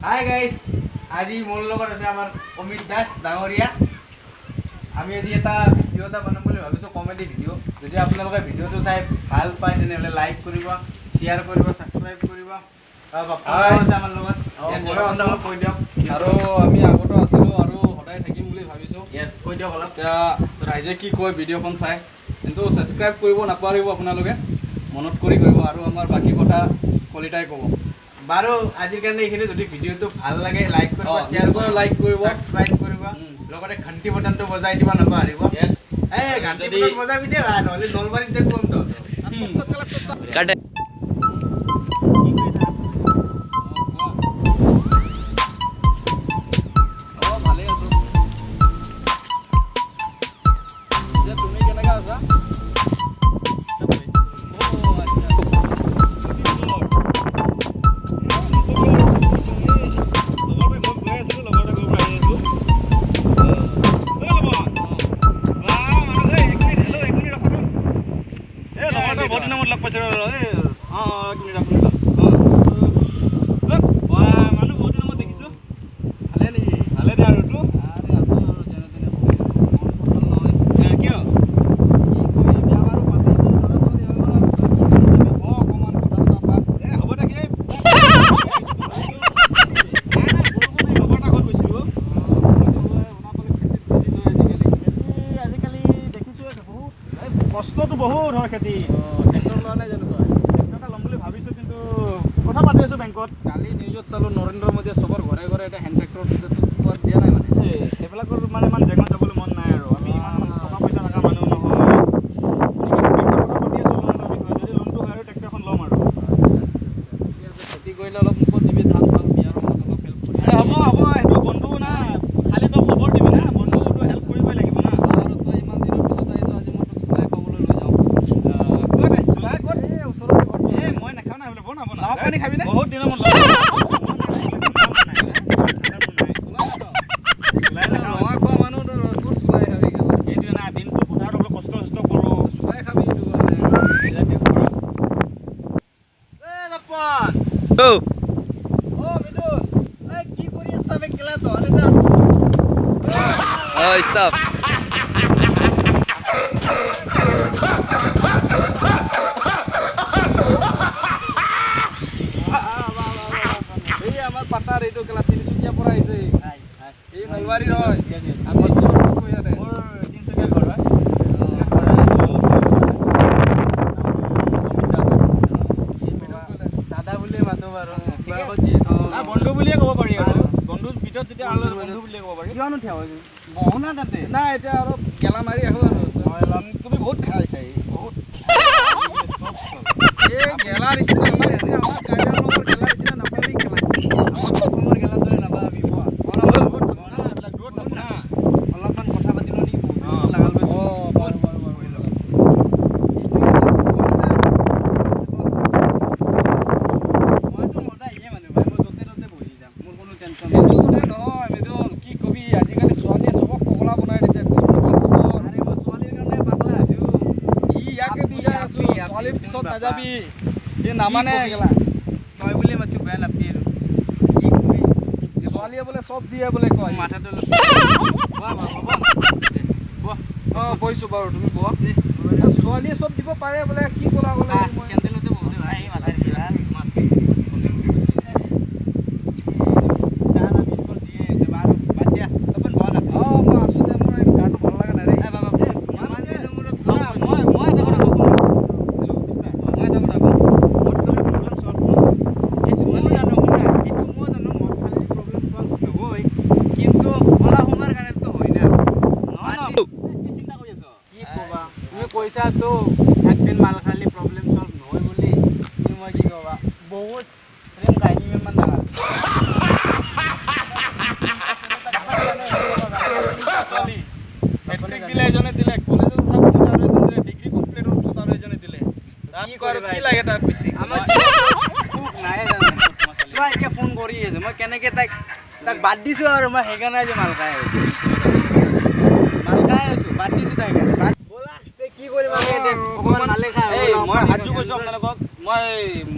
Hi guys, আজি মোৰ লগত আছে আমাৰ অমিত দাস ডাঙৰীয়া। আমি আজি এটা ভিডিঅ' এটা বনাম বুলি ভাবিছোঁ, কমেডি ভিডিঅ'। যদি আপোনালোকে ভিডিঅ'টো চাই ভাল পায়, তেনেহ'লে লাইক কৰিব, শ্বেয়াৰ কৰিব, ছাবস্ক্ৰাইব কৰিব। আৰু বাপ্পাও Hi. আছে আমাৰ লগত। Yes, ময়ো আছোঁ। অলপ কৈ দিয়ক। আৰু আমি আগতো আছিলোঁ আৰু সদায় থাকিম বুলি ভাবিছোঁ। কৈ দিয়ক অলপ। এতিয়া ৰাইজে কি কয় ভিডিঅ'খন চাই, কিন্তু ছাবস্ক্ৰাইব কৰিব নাপাহৰিব আপোনালোকে, মনত কৰি কৰিব। আৰু আমাৰ বাকী কথা কলিতাই ক'ব। বাৰু, আজিৰ কাৰণে এইখিনি। যদি ভিডিঅ'টো ভাল লাগে, লাইক কৰিব, শ্বেয়াৰ নিশ্চয় কৰিব, লাইক কৰিব। ছাবস্ক্ৰাইব কৰিব, লগতে ঘণ্টি বটনটো বজাই দিব নাপাহৰিব। এই ঘণ্টি বটন বজাবি দেই ভাই, নহ'লে নলবাৰীত যে কম তহঁতক। অঁ, ভালেই আছোঁ। এতিয়া তুমি কেনেকুৱা আছা? অ' আচ্ছা। ভালে নেকি? ভালে দে। আৰু তোৰ? আৰে, আছোঁ আৰু যেনে তেনে বহি আছোঁ। মনটো ভাল নহয়। কিয়? কি কবি, বিয়া বাৰু পাতিলো, ল'ৰা ছোৱালী হৈ গ'ল, আৰু তই কি মানুহ পাবি ক, অকণমান কথা চথা পাত। এ হ'ব দে। কি নাই নাই, বৰষুণ। এই লগৰ এটা ঘৰত গৈছিলো। খেতিত বিজি তই আজিকালি। খেতি আজিকালি দেখিছোঁ বহুত, এই কষ্টটো বহুত হয় খেতি। ট্ৰেক্টৰ লোৱা নাই জানো তই? ট্ৰেক্টৰ এটা ল'ম বুলি ভাবিছোঁ, কিন্তু কথা পাতি আছোঁ বেংকত। কালি নিউজত চালোঁ, নৰেন্দ্ৰ মোদীয়ে চবৰ ঘৰে ঘৰে এটা হেণ্ড ট্ৰেক্টৰ দিছে। তোক পোৱাত দিয়া নাই মানে? এই সেইবিলাকৰ মানে ইমান জেগাত যাবলৈ মন নাই আৰু আমি ইমান টকা পইচা থকা মানুহ নহয়। বেংকত কথা পাতি আছোঁ লোন এটাৰ বিষয়ে। যদি লোনটো হয় আৰু ট্ৰেক্টৰখন ল'ম আৰু। ঠিক আছে, খেতি কৰিলে অলপ মোকো দিবি ধান চাউল, বিয়াৰ সময়ত অলপ হেল্প কৰি। আৰে হ'ব হ'ব, সেইটো বন্ধু না। খালি তই খবৰ দিবি না, বন্ধুটো হেল্প কৰিবই লাগিব না। আৰু তই ইমান দিনৰ পিছত আহিছ, আজি মই তোক চুলাই খুৱাবলৈ লৈ যাওঁ। ক'ত আহিছ? চুলাই ক'ত? এই ওচৰতে ঘৰটো। এই মই নাখাওঁ না সেইবিলাক। বনা বনা। লাও পানী খাবি নে? বহুত দিনৰ মূৰত লগ। চুলাই নাখাৱ? চুলাই নাখাওঁ। ৰঙা খোৱা মানুহ তই, ক'ত চুলাই খাবি কেলা? সেইটোৱে না, দিনটো পথাৰত অলপ কষ্ট চষ্ট কৰোঁ। চুলাই খাবি এইটো কাৰণে। এইবিলাক দিয়ক ঘৰত। এই বাপ্পান! অ' মৃদুল। এই কি কৰি আছা বে কেলা তহঁতে? ষ্টপ। এই আমাৰ পাতাৰ এইটো কেলা তিনিচুকীয়াৰ পৰা আহিছে। এই নলবাৰীৰ হয়। আমি ক'ত থাকোঁ ইয়াতে? মোৰ তিনিচুকীয়া ঘৰ হয়। অমিত দাস। দাদা বুলিয়ে মাতো বাৰু। ঠিকে বয়সত আছে। যিহেতু বন্ধু বুলিয়ে ক'ব পাৰি আৰু বন্ধুৰ ভিতৰত যেতিয়া আৰু বন্ধু বুলিয়ে ক'ব পাৰি। কিয়নো থিয় হৈ বহো না তাতে? নাই, এতিয়া অলপ গেলা মাৰি আহোঁ আৰু। মই অলপ তুমি বহুত খাইছা, এই বহুত। এই গেলা নিচিনা আমাৰ নিচিনা, আমাৰ কাৰ্বি আংলঙৰ গেলা নিচিনা নাপাবি গেলা। আমাৰ অসমৰ গেলা দৰে নাপাবি। বহ। অলপ দূৰত থাকো না, এইবিলাক দূৰত থাকো না। অলপমান কথা পাতি লওঁ নেকি? বহুত অঁ। লাগাল পাইছোঁ। অঁ, বাৰু বাৰু বাৰু। মইতো মজা আহিয়ে মানুহ ভাই, মই য'তে ত'তে বহি যাম, মোৰ কোনো টেনশ্যন নাই। সেইটো কথা নহয় মৃদুল, কি কবি, আজিকালি ছোৱালীয়ে চবক পগলা বনাই দিছে। তোৰনো কি খবৰ? আৰে, মই ছোৱালীৰ কাৰণে পাগলা আছো। ই ইয়াকে আপি, বুজাই আছো, আপি, আপি, ছোৱালীৰ পিছত বাপা। নাযাবি, সি নামানে। কি কবি? গেলা। তই বুলি মাতো, বেয়া নাপি আৰু। কি কবি? ছোৱালীয়ে বোলে চব দিয়ে বোলে কয়। মাথাটো অলপ বহ, বহ, হ'ব। বহ। অঁ, বহিছোঁ বাৰু, তুমি কোৱা। ছোৱালীয়ে চব দিব পাৰে বোলে, কি ক'লা ক'লে? আহ, মই চেণ্ডেলতে বহুতে ভাই মাথা দিছে ভাল। চাহ না বিস্কুট দিয়ে আছে বাৰু, বাদ দিয়া। তপন, বহ না। অঁ, মই আছোঁ দে। মোৰ এইটো গাটো ভাল লগা নাই দেই। এ বাবা, ইমান দিনৰ মূৰত না, লগ পাইছোঁ। মই এটা কথা কওঁ, হেল্ল' মিষ্টাৰ, মই এটা কথা কওঁ, মদ খালে প্ৰব্লেম চল্ভ নহয়। সেইটো ময়ো জানো, শুনা, সেইটো ময়ো জানো, মদ খালে প্ৰব্লেম চল্ভ নহয়, কিন্তু অলপ সময়ৰ কাৰণেতো হয় না। নহয় নহয়, কি চিন্তা কৰি আছ? কি ক'বা, তুমি কৈছাতো একদিন মাল খালি প্ৰব্লেম চল্ভ নহয় বুলি। কিন্তু মই কি ক'বা, বহুত প্ৰেম কাহিনী ইমান ডাঙৰ। ছোৱালী মেট্ৰিক দিলে এজনে দিলে, কলেজত উঠাৰ পিছত আৰু এজন দিলে, ডিগ্ৰী কমপ্লিট হোৱাৰ পিছত আৰু এজনে দিলে। কি তাতকৈ আৰু কৰিবা কি এতিয়া? লাগে তাৰ বেছি? আমাৰ সুখ নাই জানো? চোৱা, এতিয়া ফোন কৰি আছে। মই কেনেকে তাক বাদ দিছোঁ আৰু মই সেইকাৰণে আজি মাল খাই আছোঁ। মাল খাই আছোঁ, বাদ দিছোঁ তাইক সেইকাৰণে। বাদ ব'লা, তে কি কৰিম আমি এতিয়া? অকণমান মালে খাই আহোঁ। এই মই হাতযোৰ কৰিছোঁ আপোনালোকক।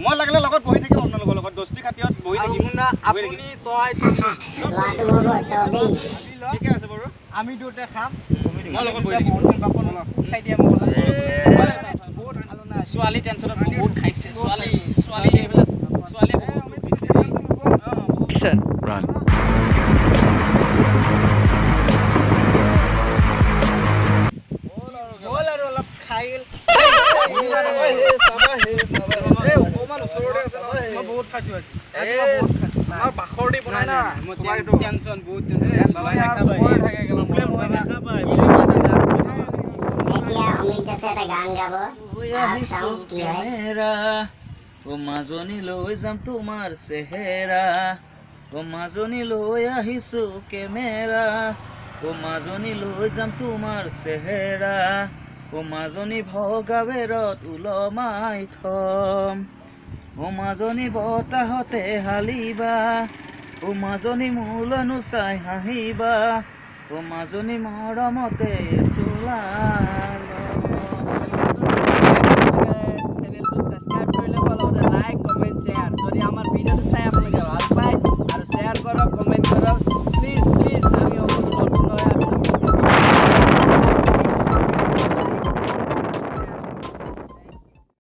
মই লাগিলে লগত বহি থাকিম, আপোনালোকৰ লগত দস্তি খাতিৰত বহি আৰু থাকিম। শুনা, আপুনি তই ল'ৰাটো বৰ ভদ্ৰ দেই। ঠিকে আছে বাৰু। আমি দুয়োটাই খাম। মই লগত বহি থাকিম। বহুত দিন বাপন খাই দিয়া মোক বহুত খালো না। ছোৱালী টেনচনত বহুত খাইছে। ছোৱালী ছোৱালী এইবিলাক ছোৱালীয়ে বহুত দুখ দিছে। Run. হ'ল আৰু অলপ খাই গ'ল। অকণমান ওচৰতে আছে নহয়। মই বহুত খাইছো আজি। আজি এই, মই বহুত খাইছো। আমাৰ বাখৰ দি বনাই না। নাই, মই তোমাৰ এইটো। টেনচন, বহুত টেনচন। থাকে কেলা, মই এতিয়া অমিত দাসে এটা গান গাব, আহক চাওঁ কি হয়। কেমেৰা ও মাজনী লৈ যাম তোমাৰ চেহেৰা, ও মাজনী লৈ আহিছো কেমেৰা, ও মাজনী লৈ যাম তোমাৰ চেহেৰা, ও মাজনী ভগা বেৰত ওলমাই থম, ও মাজনী বতাহতে হালিবা, ও মাজনী মোলৈনো চাই হাঁহিবা, ও মাজনী মৰমতে চোলা।